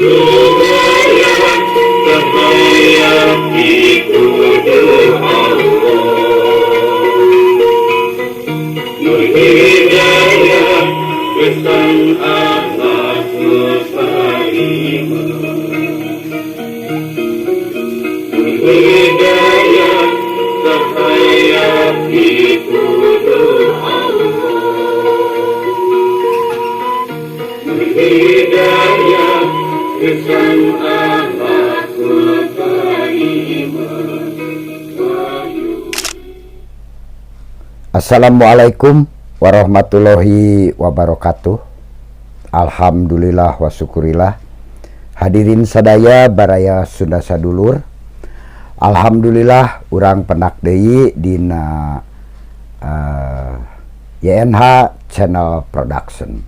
Hidayah cahaya pituduh Allah. Nur hidayah kesan akhlak nu tarima. Nur hidayah cahaya pituduh Allah. Nur hidayah kesan akhlak nu tarima. Assalamualaikum warahmatullahi wabarakatuh. Alhamdulillah wa syukurillah. Hadirin sadaya, baraya Sunda sadulur. Alhamdulillah urang pendak deui dina YNH Channel Production.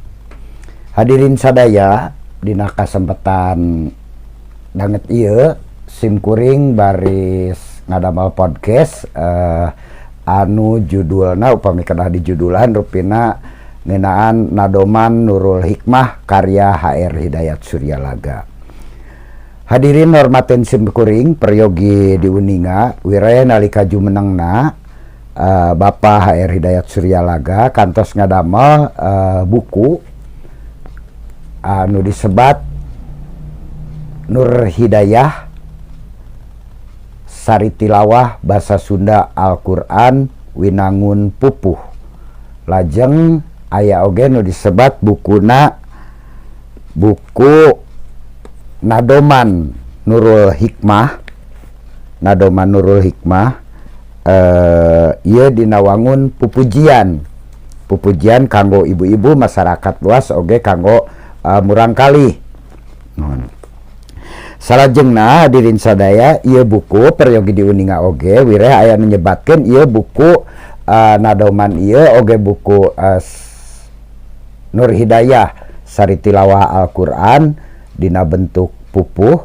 Hadirin sadaya, dina kasempatan danget ieu sim kuring baris ngadamel podcast anu judulna, upami kedah di judulan, rupina ngeunaan Nadoman Nurul Hikmah karya HR Hidayat Suryalaga. Hadirin hormatin sim kuring, peryogi diuninga wireh nalika jumenengna Bapak HR Hidayat Suryalaga kantos ngadamel buku anu disebat Nur Hidayah Sari Tilawah Basa Sunda Al-Qur'an Winangun Pupuh. Lajeng aya oge nu disebat bukuna buku Nadoman Nurul Hikmah. Nadoman Nurul Hikmah ieu dina wangun pupujian, pupujian kanggo ibu-ibu, masyarakat luas, oge kanggo murangkalih. Nuhun. Salajengna, hadirin sadaya, ieu buku peryogi diuninga oge wireh aya nu nyebatkeun ieu buku Nadoman ieu oge buku Nur Hidayah Sari Tilawah Al-Qur'an dina bentuk pupuh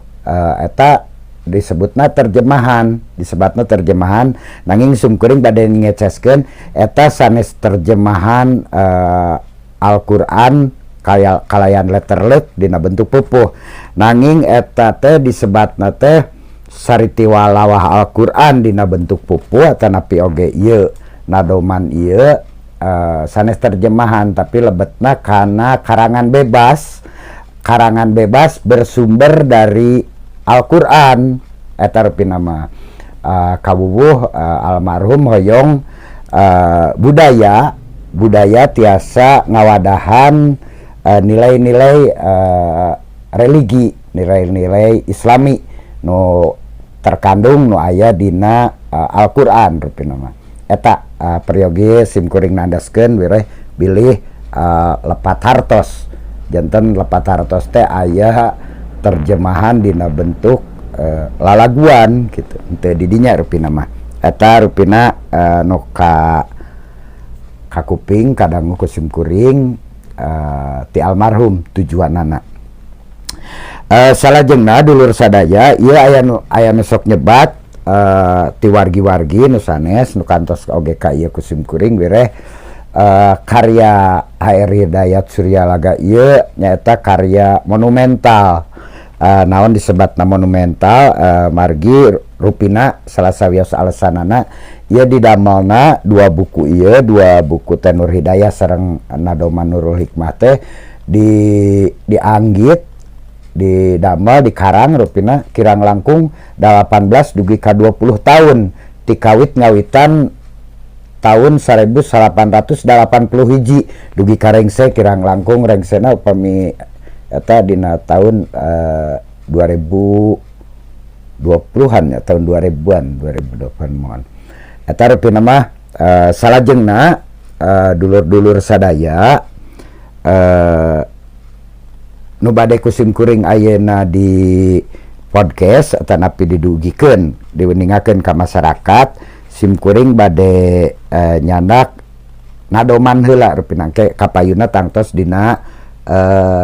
eta disebutna terjemahan, disebutna terjemahan. Nanging simkuring bade ngeceskeun eta sanes terjemahan Al-Qur'an kaya kalayan letterlijk dina bentuk pupuh, nanging eta teh disebatna teh sari tilawah Al-Qur'an dina bentuk pupuh. Atanapi oge ieu nadoman ieu sanes terjemahan, tapi lebetna kana karangan bebas, karangan bebas bersumber dari Al-Qur'an. Eta rupina mah kawuwuh almarhum hoyong budaya budaya tiasa ngawadahan nilai-nilai religi, nilai-nilai Islami nu terkandung, nu aya dina Al-Qur'an. Rupina mah eta peryogi simkuring nandaskeun wireh bilih lepat hartos, janten lepat hartos teh aya terjemahan dina bentuk lalaguan gitu. Henteu didinya rupina mah eta rupina nu ka kakuping kadangu ku simkuring ti almarhum tujuanana. Salajengna, dulur sadaya, ieu aya nu sok nyebat ti wargi-wargi nu sanes nu kantos oge ka ieu ku simkuring wireh karya HR Hidayat Suryalaga ieu nyaeta karya monumental. Naon disebatna monumental? Margi rupina salah sawios alasanana ieu didamelna dua buku ieu, dua buku teh, Nur Hidayah sareng Nadoman Nurul Hikmah teh dianggit, didamel, dikarang rupina kirang langkung 18 dugi ka 20 tahun ti kawit ngawitan tahun 1881 dugi ka rengse, kirang langkung rengsena upami eta dina tahun 2020-an ya, tahun 2000-an, 2020-an mohon. Eta rupina mah. Salajengna, dulur-dulur sadaya, nu bade ku simkuring ayeuna di podcast atanapi didugikeun, diuningakeun ka masyarakat, simkuring bade nyandak nadoman heula. Rupina ke kapayuna tangtos dina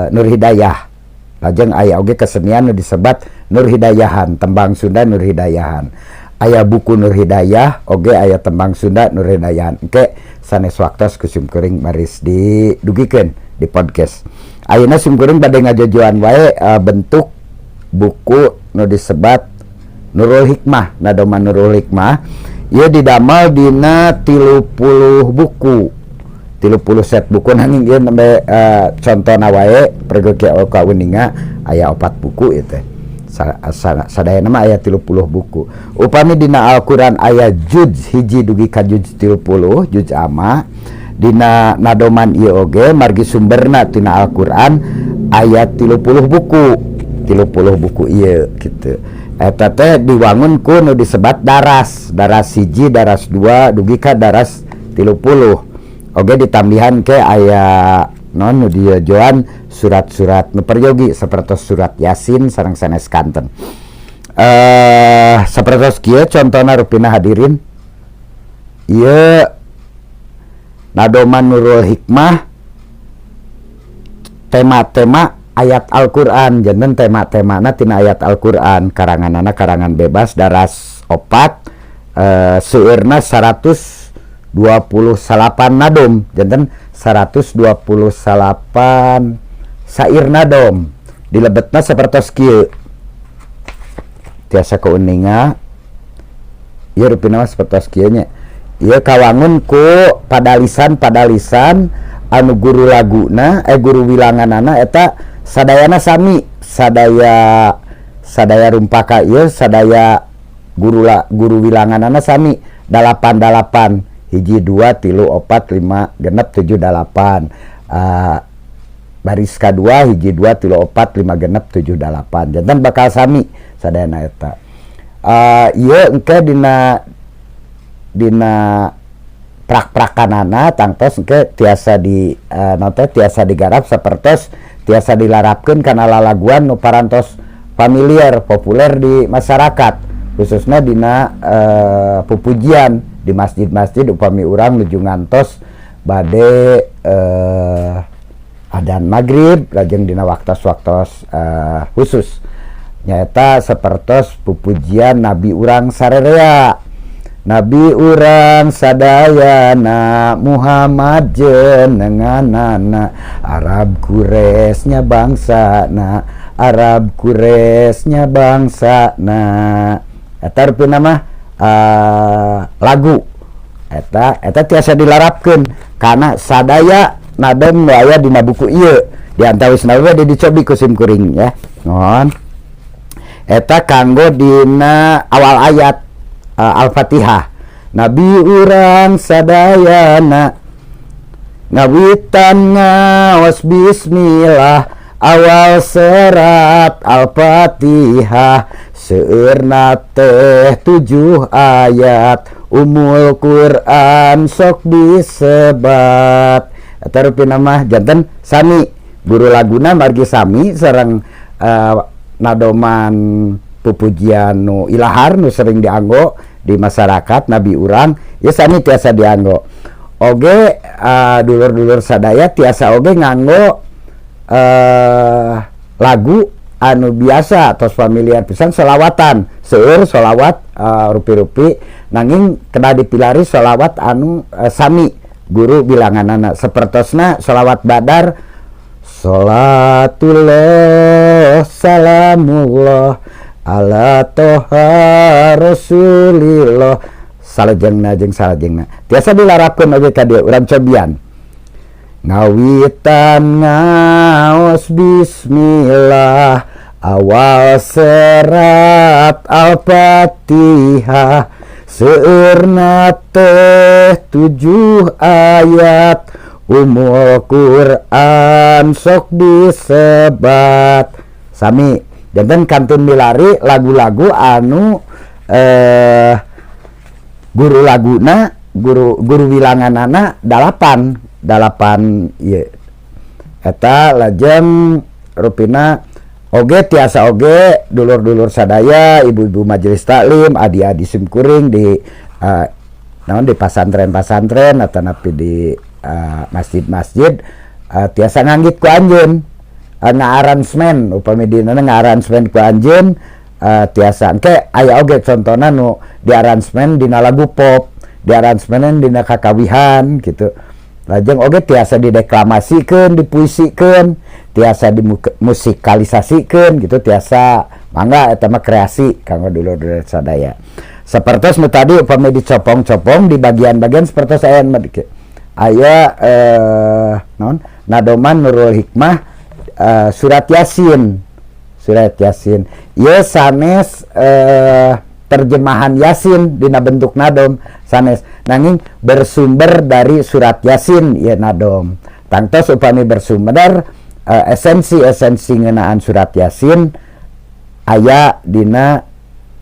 Nur Hidayah. Lajeng aya oge kesenian nu disebat Nur Hidayahan, tembang Sunda Nur Hidayahan. Aya buku Nur Hidayah oge aya tembang Sunda Nur Hidayahan. Engke sanes waktos ku simkuring baris didugikeun di podcast. Ayeuna simkuring bade ngajojoan wae bentuk Buku nu disebat Nurul Hikmah, nadoman Nurul Hikmah ieu didamel dina 30 buku, 30 set buku. Nanging ieu nembe contona wae, pergi kauninga aya opat buku ieu teh. Sadayana mah aya 30 buku. Upami dina Al-Quran aya juz 1 dugi ka juz 30, juz amma, dina nadoman ieu oge margi sumberna tina Al-Quran aya 30 buku, 30 buku ieu gitu. Eta teh diwangun ku nu disebat daras, daras 1, daras 2, dugi ka daras 30. Oge ditambihan ke aya non nu diojoan surat-surat nu peryogi sapertos surat Yasin sareng sanes kanten. Sapertos kieu contona rupina, hadirin. Ieu nadoman Nurul Hikmah tema-tema ayat Al-Qur'an, janten tema-temana tina ayat Al-Qur'an, karanganana karangan bebas, daras 4, seueurna 128 nadom, janten 128 sair nadom. Dilebetna sapertos kieu, tiasa kauninga ieu rupina mah sapertos kieu nya. Ieu kawangun ku padalisan-padalisan anu guru laguna, guru wilanganana eta sadayana sami, sadaya sadaya rumpaka ieu sadaya guru wilanganana sami dalapan dalapan, 1, 2, 3, 4, 5, 6, 7, 8. Baris kedua 1, 2, 3, 4, 5, 6, 7, 8, janten bakal sami sadayana eta. Ieu engke dina dina prak-prakanana tangtos engke tiasa di naon teh, tiasa digarap sapertos tiasa dilarapkeun kana lalaguan nu parantos familiar, populer di masyarakat, khususnya dina pupujian di masjid-masjid upami urang nuju ngantos bade adan maghrib, lajeng dina waktos-waktos khusus, nyaeta sapertos pupujian Nabi urang sarerea, Nabi urang sadayana, Muhammad jenenganana, Arab Quraisy bangsana, Arab Quraisy bangsana. Eta rupina mah lagu eta. Eta tiasa dilarapkeun karena sadaya nadom nu aya dina buku ieu. Di antawisna we dicobi ku sim kuring ya. Nuhun. Eta kanggo dina awal ayat Al-Fatihah, Nabi urang sadayana, ngawitan ngaos bismillah, awal serat Al-Fatihah, seueurna teh 7 ayat, Umul Quran sok disebat. Eta rupina mah janten sami guru laguna margi sami sareng nadoman pupujian nu ilahar nu sering dianggo di masyarakat Nabi urang ya, sami tiasa dianggo oge. Dulur-dulur sadaya tiasa oge nganggo lagu anu biasa atau familiar pisan, selawatan, seueur selawat rupi-rupi, nanging kena dipilari selawat anu sami guru bilanganana, sapertosna selawat Badar, Salatullah salamullah ala toha rasulillah, salajengna jeung salajengna tiasa dilarapkeun oge ka dieu. Urang cobian: ngawitan ngaos bismillah, awal serat Al-Fatihah, seueurna teh 7 ayat, Umul Quran sok disebat. Sami, janten kantun milari lagu-lagu anu guru laguna, guru guru wilanganana dalapan dalapan ieu. Eta lajeng rupina oge tiasa oge dulur-dulur sadaya, ibu-ibu majelis taklim, adi-adi simkuring di naon, di pasantren-pasantren atau napi di masjid-masjid, tiasa nganggit ku anjeun, ngaaransemen, upami dina ngaaransemen ku anjeun tiasa. Engke aya oge contona nu diaransemen dina lagu pop, diaransemen dina kakawihan gitu. Lajeng oge tiasa dideklamasikeun, dipuisikeun, tiasa dimusikalisasikeun gitu, tiasa. Mangga eta mah kreasi kanggo dulur-dulur sadaya. Sapertos nu tadi upami dicopong-copong di bagian-bagian sapertos aya aya naon nadoman Nurul Hikmah surat Yasin. Surat Yasin. Ieu sanes terjemahan Yasin dina bentuk nadom sanes, nanging bersumber dari surat Yasin ieu nadom. Tangtos upami bersumber esensi-esensi ngeunaan surat Yasin aya dina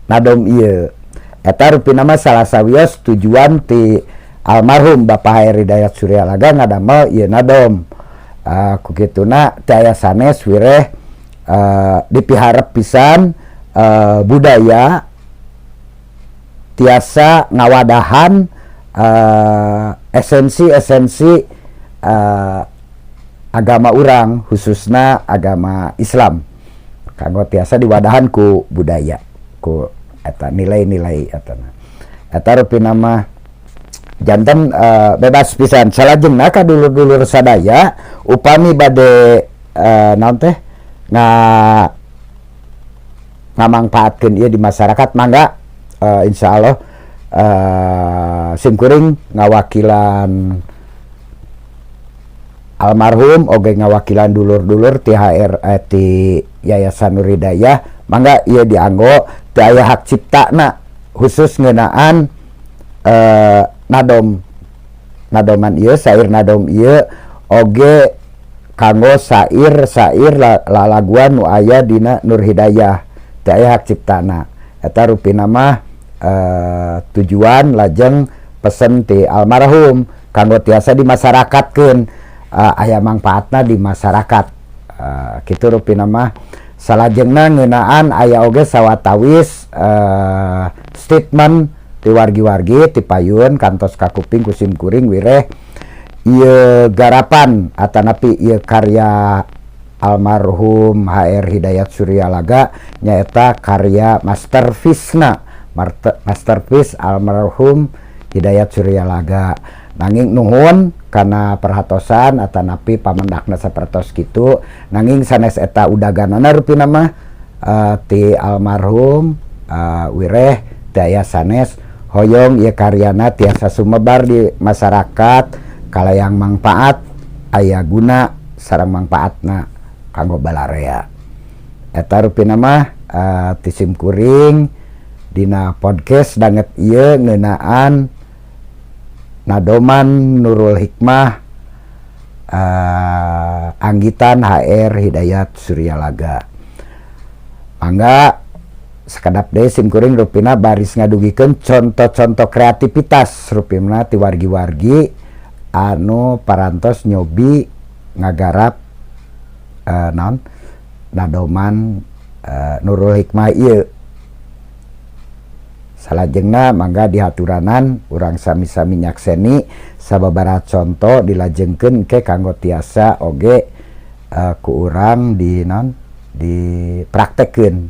nadom ieu. Eta rupina mah salah sawios tujuan ti almarhum Bapak HR Hidayat Suryalaga ngadamel ieu nadom. Ku kituna teu aya sanes wireh dipiharep pisan budaya tiasa ngawadahan esensi-esensi agama urang, khususna agama Islam, kanggo tiasa diwadahan ku budaya, ku eta nilai-nilai eta. Eta rupina mah janten bebas pisan. Salajengna ka dulur-dulur sadaya upami bade naon teh ngamangpaatkeun ieu di masyarakat, mangga insyaallah simkuring ngawakilan almarhum oge ngawakilan dulur-dulur ti HR ti Yayasan Nur Hidayah, mangga ieu dianggo, teu aya hak ciptana khusus ngeunaan nadom nadoman ieu, sair nadom ieu oge kanggo sair-sair lalaguan nu aya dina Nur Hidayah, teu aya hak ciptana. Eta rupina mah tujuan lajeng pesen ti almarhum kanggo tiasa dimasyarakatkeun, aya mangpaatna di masyarakat. Kitu rupina mah. Salajengna ngeunaan aya oge sawatawis statement ti wargi-wargi ti payun kantos kakuping ku simkuring wireh ieu garapan atanapi ieu karya almarhum HR Hidayat Suryalaga nyaeta karya masterpiece-na, masterpiece almarhum Hidayat Suryalaga. Nanging nuhun kana perhatosan atanapi pamendakna sapertos kitu, nanging sanes eta udaganana rupina mah ti almarhum wireh teu aya sanes hoyong ieu karyana tiasa sumebar di masyarakat kalayang mangpaat, aya guna sareng mangpaatna kanggo balarea. Eta rupina mah ti simkuring dina podcast danget ieu ngeunaan nadoman Nurul Hikmah anggitan HR Hidayat Suryalaga. Mangga sakedap deui simkuring rupina baris ngadugikeun contoh-contoh kreativitas rupina ti wargi-wargi anu parantos nyobi ngagarap naon nadoman Nurul Hikmah ieu. Salajengna mangga dihaturanan urang sami-sami nyakseni sababaraha contoh dilajengkeun ke kanggo tiasa oge ku urang di naon dipraktekkeun.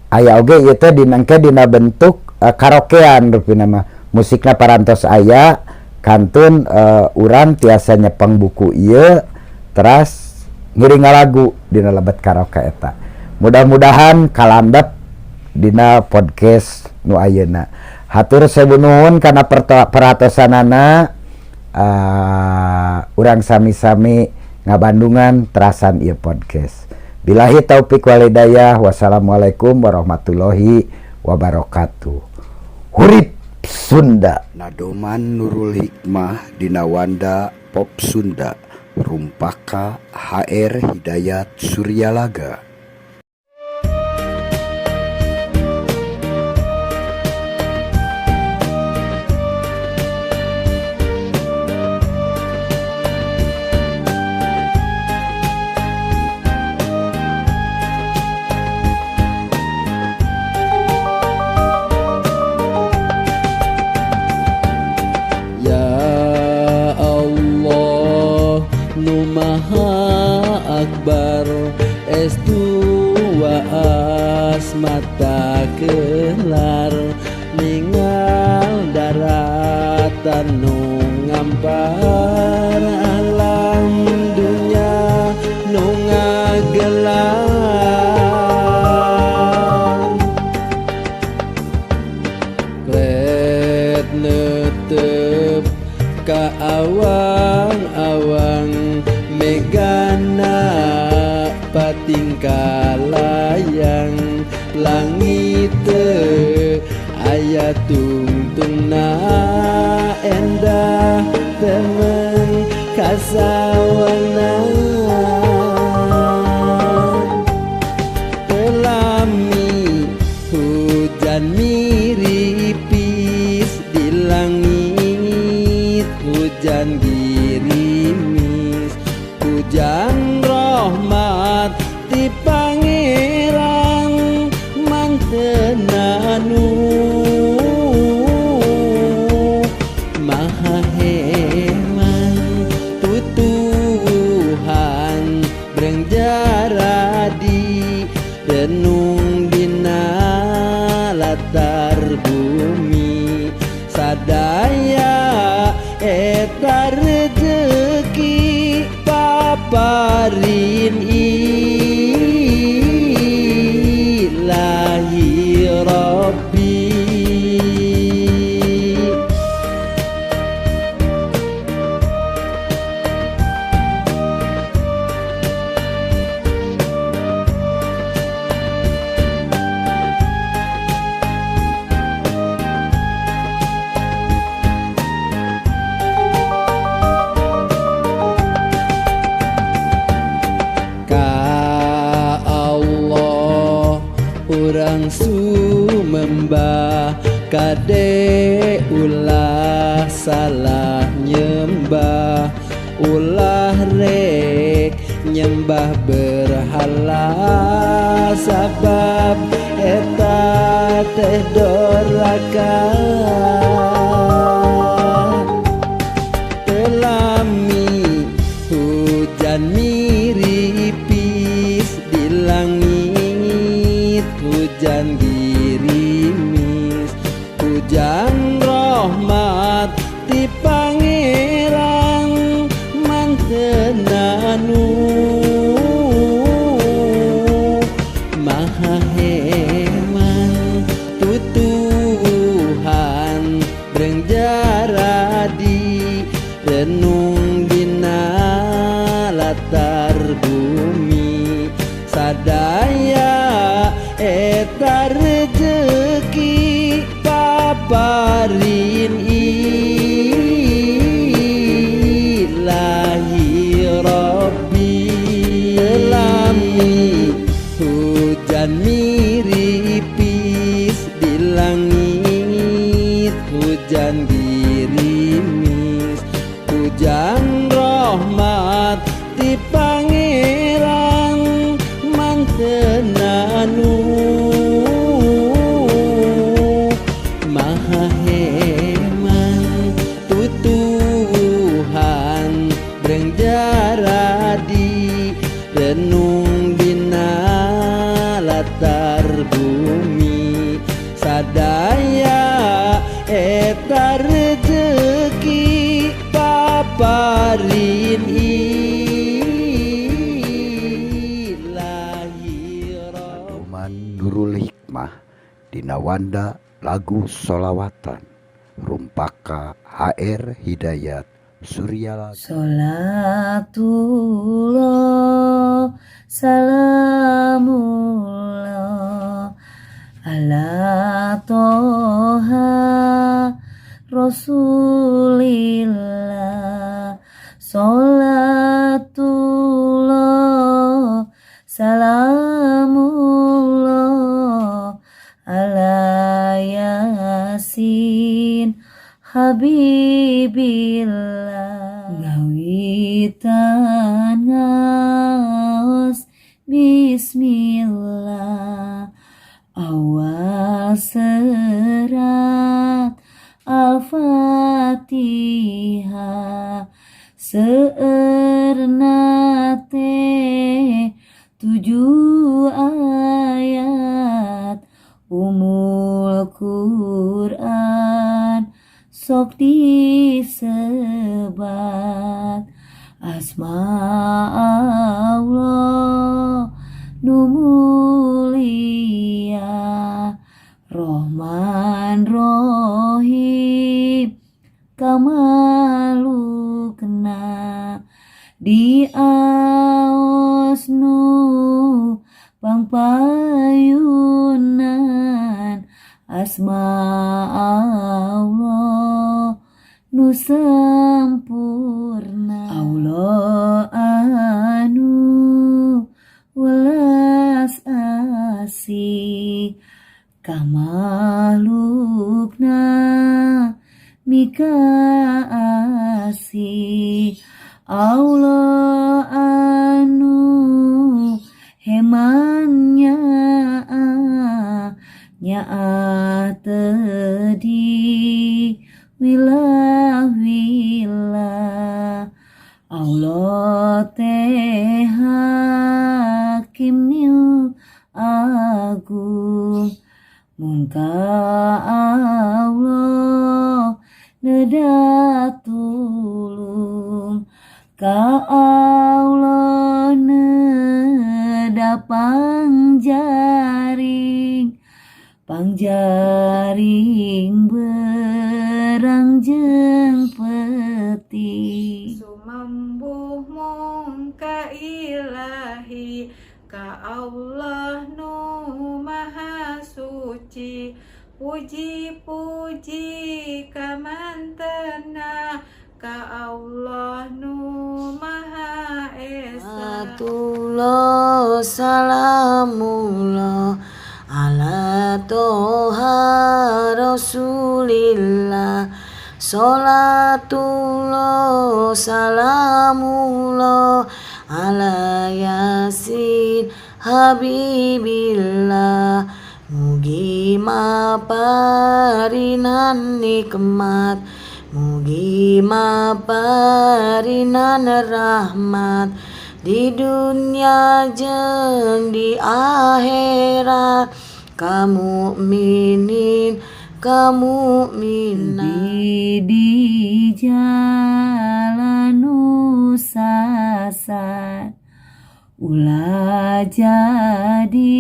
Aya oge ieu teh dinangke dina bentuk karaokean rupina mah, musikna parantos aya kantun urang tiasa nyepeng buku ieu teras ngiring ngalagu dina lebet karaoke eta. Mudah-mudahan kalandep dina podcast nu ayeuna. Hatur sewu nuhun kana perhatosanana, urang sami-sami ngabandungan terasan ieu podcast. Billahi taufik wal hidayah. Wassalamualaikum warahmatullahi wabarakatuh. Hurip Sunda. Nadoman Nurul Hikmah dina Wanda Pop Sunda Rumpaka HR Hidayat Suryalaga. Akbar S2 asmata kelar ningal daratan nu ngampar alam dunya nu ngagelar. Tingkalayang langit teu aya tungtungna endah temeng kasawana telami hujan miripis di langit hujan girimis hujan rahmat ti pangeran mantenanu maha heman tutuhan breng jaradi renung dina latar bumi sadaya eta rezeki paparin ilahi Rabbi. Ka Allah urang sumembah kade ulah salah nyembah ulah rek nyembah berhala sabab eta teh doraka telami hujan miripis di langit hujan girimis hujan rahmat ti pangeran mantenanu maha heman tutuhan breng jaradi renung dina latar bumi sadaya eta rezeki paparin ilahi Rabbi lami hujan miripis di langit hujan girimis hujan rahmat ti pangeran mantenanu maha heman tutuhan breng jaradi renung dina latar bumi sadaya eta rezeki paparin ilahi Rabbi. Adoman Nurul Hikmah dina wanda lagu solawatan Rumpaka HR Hidayat Suryalaga. Salatullah salamullah ala toha rasulillah. Salatullah salamullah ala yasin habibillah. Ngawitan ngaos bismillah awal serat al-fatihah seueurna teh 7 ayat umul Quran sok disebat asma Allah nu mulia Rahman Rohim kamalukna diaos nu pangpayunan asma Allah nu sampurna. Allah anu welas asih ka mahlukna mika asih. Allah anu hemannya nyaah teu di wilah-wilah. Allah teh hakim nu agung mun ka Allah neda tulung, ka Allah neda pangjaring, pangjaring berang jeung peuting. Sumembuh mung ka ilahi, ka Allah nu maha suci. Puji-puji kamantena ka Allah nu maha esa. Salatullah salamullah ala toha rasulillah. Salatullah salamullah ala yasin habibillah. Mugi maparinan nikmat, mugi maparinan rahmat, di dunia jeung di akhirat, ka mukminin ka mukminat. Di jalan nu sasar ulah jadi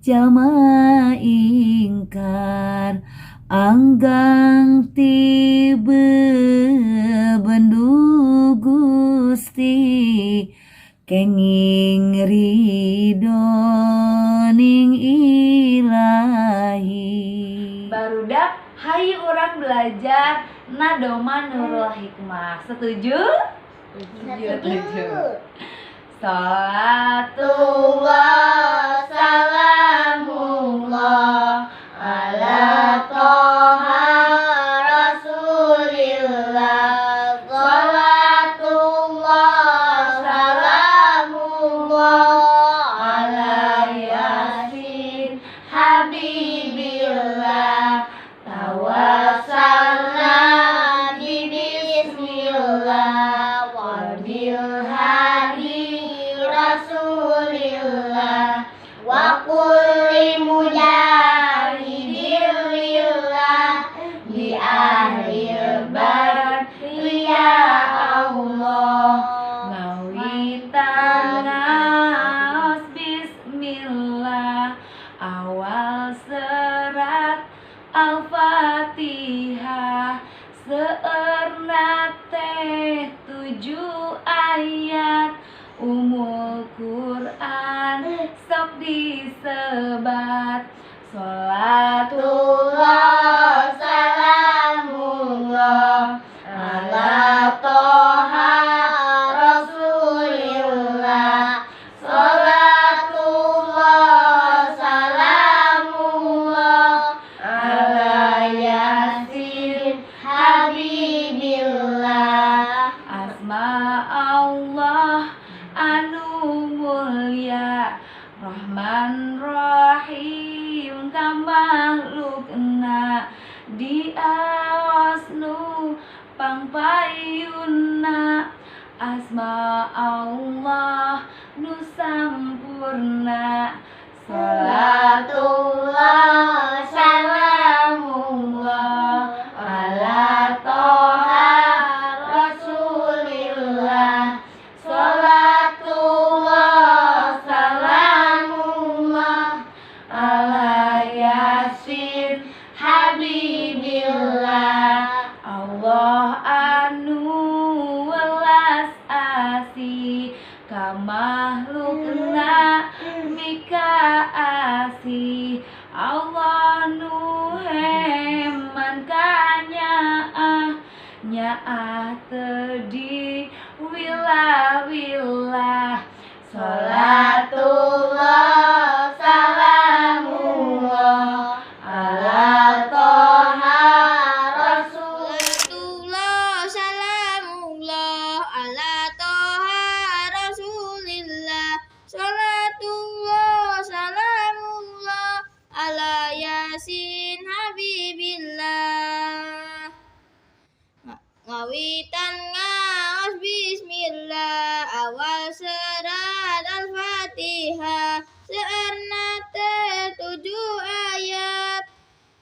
jalma ingkar, anggang ti bebendu Gusti, kenging ridho ning ilahi. Barudak hayu urang belajar Nadoma Nurul Hikmah. Setuju? Setuju. Salatullah salamullah ala toha rasulillah. Salatullah salamullah ala yasin habibillah. Tawassalna bi bismillah wa bil hadi rasulillah wa kulli mujahidin lillah bi ahlil badri ya Allah. Ngawitan ngaos bismillah, awal serat Al-Fatihah, seueurna teh 7 ayat, Umul Quran sok disebat. Salatullah salamullah ala toha rasulillah. Salatullah salamullah ala yasin habibillah. Asma Allah anu mulia, Rahman Rahim ka mahlukna, diaos nu pangpayunna, asma Allah nu sampurna. Salatullah salamullah ala toha rasulillah. Salatullah salamullah ala yasin habibillah. Allah anu welas asih ka mahlukna. Dikaasih Allah nu heman kanyaah nyaah teu di wilah-wilah. Salatullah salamullah ala Toha Rasul. Salatullah salamullah ala Toha Rasulillah. Salatullah salamullah ala Yasin Habibillah. Ngawitan ngaos bismillah, awal serat Al-Fatihah, searna teh 7 ayat,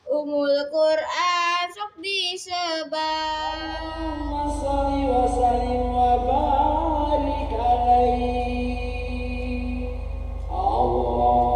Umul Quran sok disebar. Allahumma sholli wa sallim wa barik alaihi. Allah.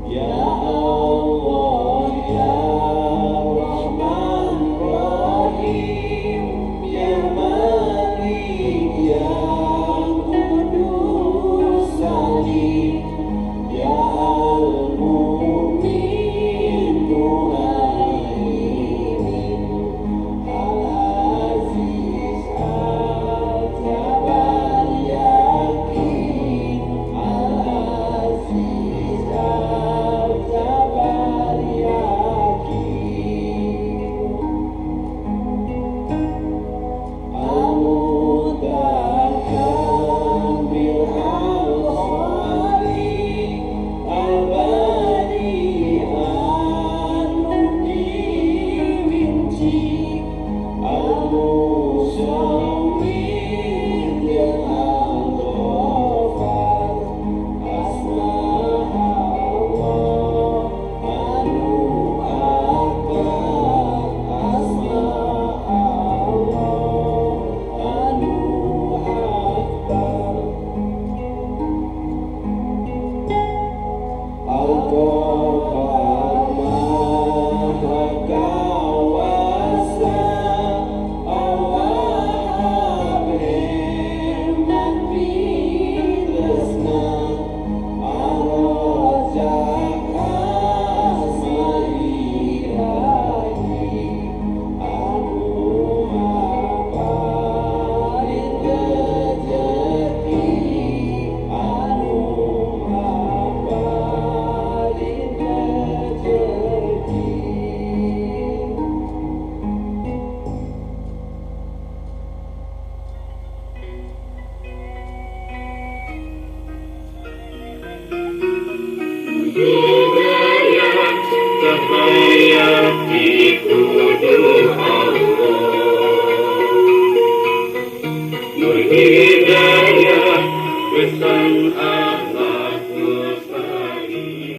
Ya Allah, ya Rahman Rahim, ya Nur hidayah, Kesan.